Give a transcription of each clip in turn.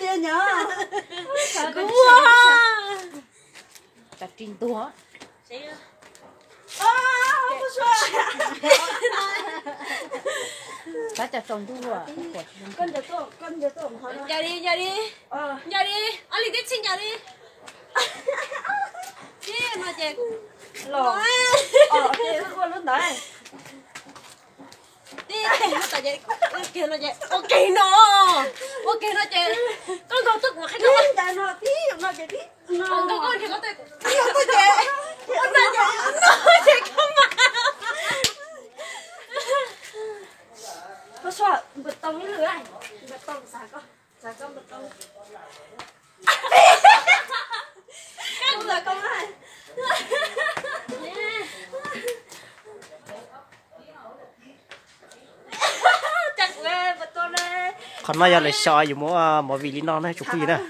Tiag nyab. Kuv ua. Cov ris ntuag. Tab cov tsaus ntuj. Ncaws li, ncaws li. Ncaws li, ob li tib txhij ncaws li. Tib no ces los, ua lub ntawd. Tib teg lub tawm ces ua kiag no ces, ua kiag no, ua kiag no ces koj nkaug tuaj kuv qhib no. Tib ntawd no, tib no ces tib no, nkaug koj nrhiav koj tuaj, tib no tuaj ces, ua no ces, no ces koj mas. Koj suav npawg Too ib lwm, npawg Too xav koj, xav koj npawg Too. Koj npawg Too. Qhov no yog lawv xyov yus muab movie li no na tsoom phooj ywg na.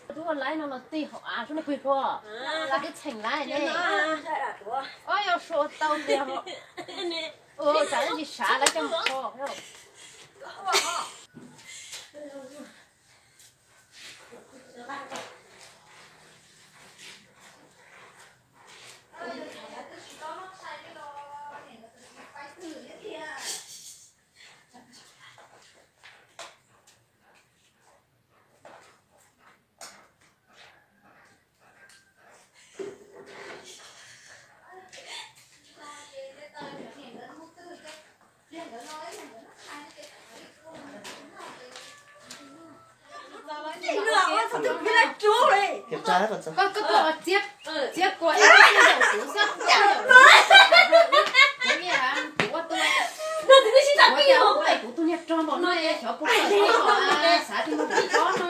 Twb ua laib no los tig hauv av sub no pig pua. Koj twb txheem laib ne. Ob yog suav tau tiag. Tsam ib ntsis sav lawv coj mus kho. Koj, koj tuaj txiab, txiab kua ib tug xwb, kuv ua tua. Kuv ua tua, kuv tus niag rog npaum no xyov puas tau xav tias mus pem tsob no.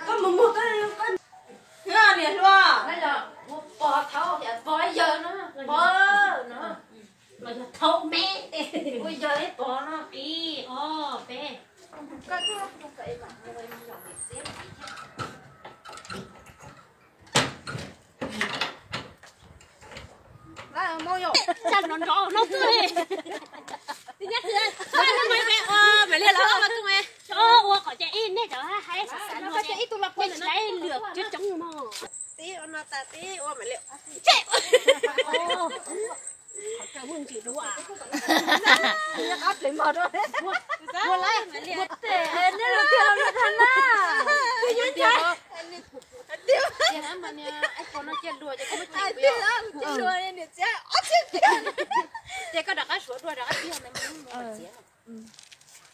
Koj mus mus koj, niam hluas, ua pog thaub tias pog yawg no, pog no. Los yog thaub me, ua yawg ib pog no, ib ob peb. Nrov nrov no tuaj. Ua qhov ces ib nej cov hais xav xav no ces ib tug los pua lwm coob coob mog. Tib ua no tas tib ua mam li. Qhov chaw muaj ntsis dua. Ua laib, ua tes, nej los tiag los tha na. Tiag mas niag ib qho no ciaj dua ces koj muab cim. Ces koj rov qab suav dua rov qab tiag ntawd mas txiav.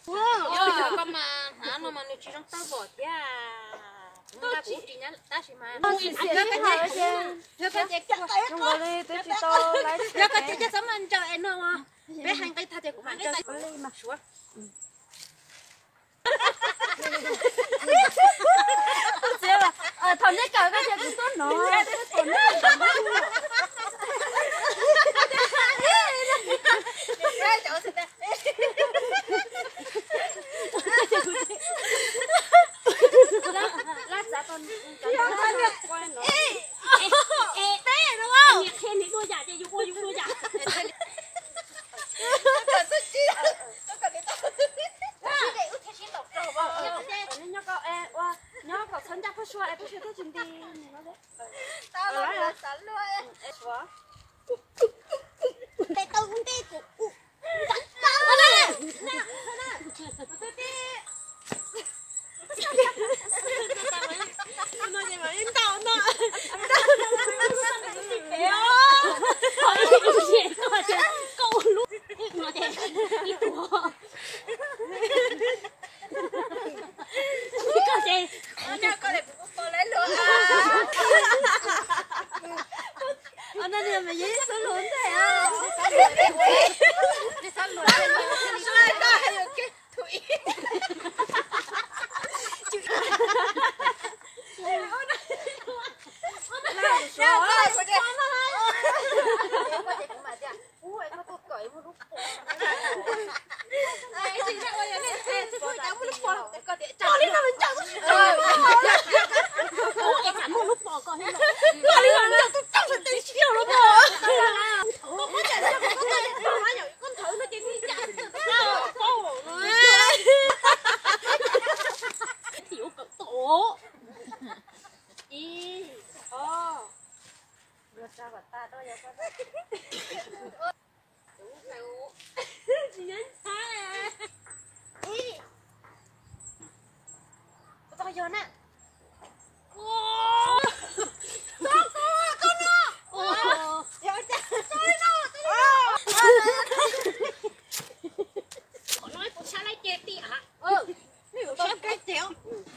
Koj mas hnav no mas nws tsis zoo tawg vom thiab. Kuv nqa kuv ris nyab tab sis mas. Yog koj tsis coj txhob mas ntsaws es no, peb hais nqi tag tias kuv mam ntsaws suav. Thaum nej kawm koj tias kuv tuaj no. Nyob kom txhob ncaj phoj sua es phoj sua thiaj tsis nti.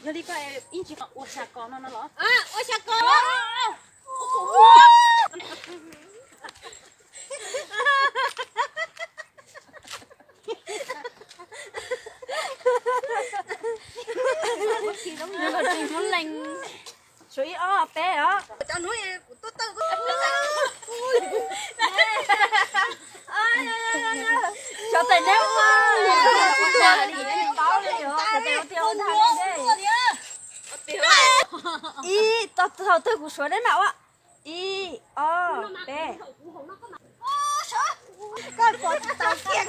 Yog li koj ib ntsis ua xya kos no no los? Ua xya kos. Suav ib ob peb os. Xyov tes neb ua, ua tag li neb paub li os, xyov tes ua tiag ua tag li. Ib, tau twg kuv suav neb mam ua. Ib, ob, peb. Koj pom tsis tau kiag.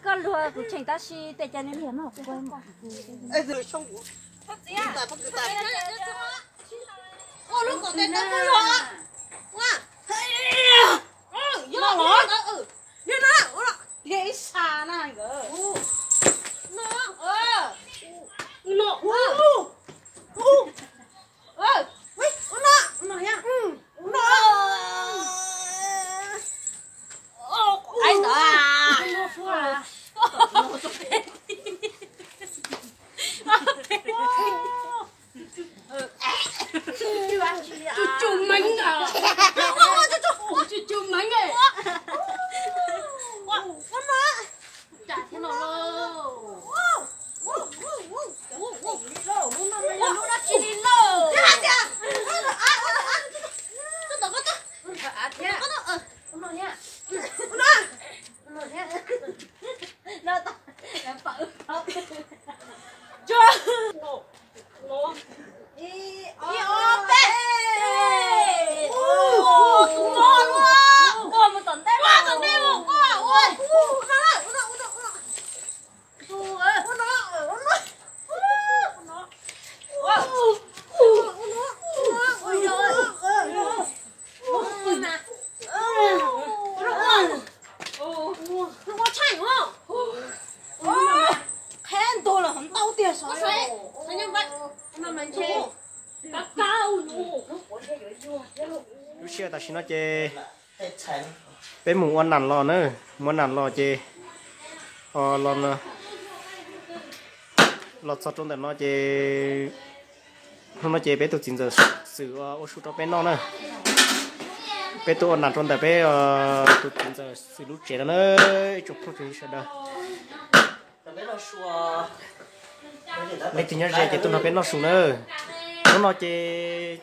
Koj luag kuv cheem tab sis tej cas neb liam no. Cug cug meev, cug cug meev. Lub sij hawm tam sim no ces peb mus ua nam los na, mus ua nam los ces los, los txog rau ntawm no ces hnub no ces peb tus txiv ntxawm Xwm ua su rau peb noj na. Peb tuaj ua nam rau ntawm peb tus txiv ntxawm Xwm lub tsev no na, ib tsoom phooj ywg sawv daws. Leej twg nyob ze ces tuaj nrog peb noj su na. Hnub no ces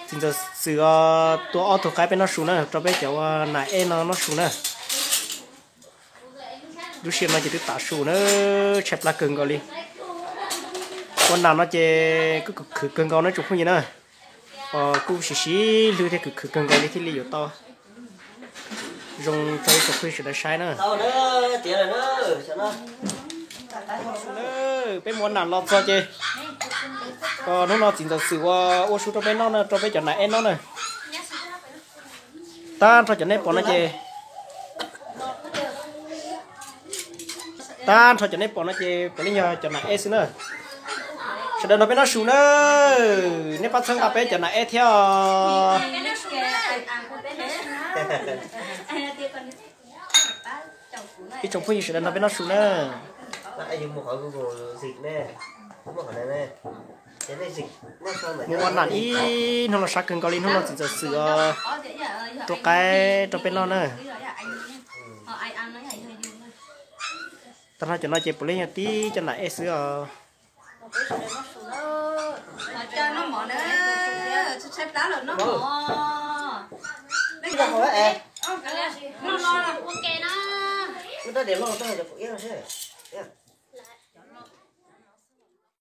txiv ntxawm Xwm tua ob tug qaib peb noj su na, rau peb cov ua nam ej no noj su na. Lub sij hawm no ces twb tav su na, tshaib plab kawg nkaus li. Ua nam no ces kuj khwv kawg nkaus na tsoom phooj ywg na. Kuj siv siv hlwb thiab khwv khwv kawg nkaus li thiaj li yuav tau zoo rau ib tsoom phooj ywg sawv daws saib na. Peb mus ua nam los txog ces hnub no txiv ntxawm Xwm ua, ua su rau peb noj na, rau peb cov nam ej noj na. Tag nrho cov nej pom no ces, tag nrho cov nej pom no ces puav leej yog cov nam ej xwb na. Sawv daws nrog peb noj su na, nej pab txhawb nqa peb cov nam ej thiab os. Ib tsoom phooj ywg sawv daws nrog peb noj su na. Mus ua nam ib hnub los sab kawg nkaus li, hnub no txiv ntxawm Xwm os, tua qaib rau peb noj na. Tag nrho cov no ces puav leej yog tib cov nam ej xwb os.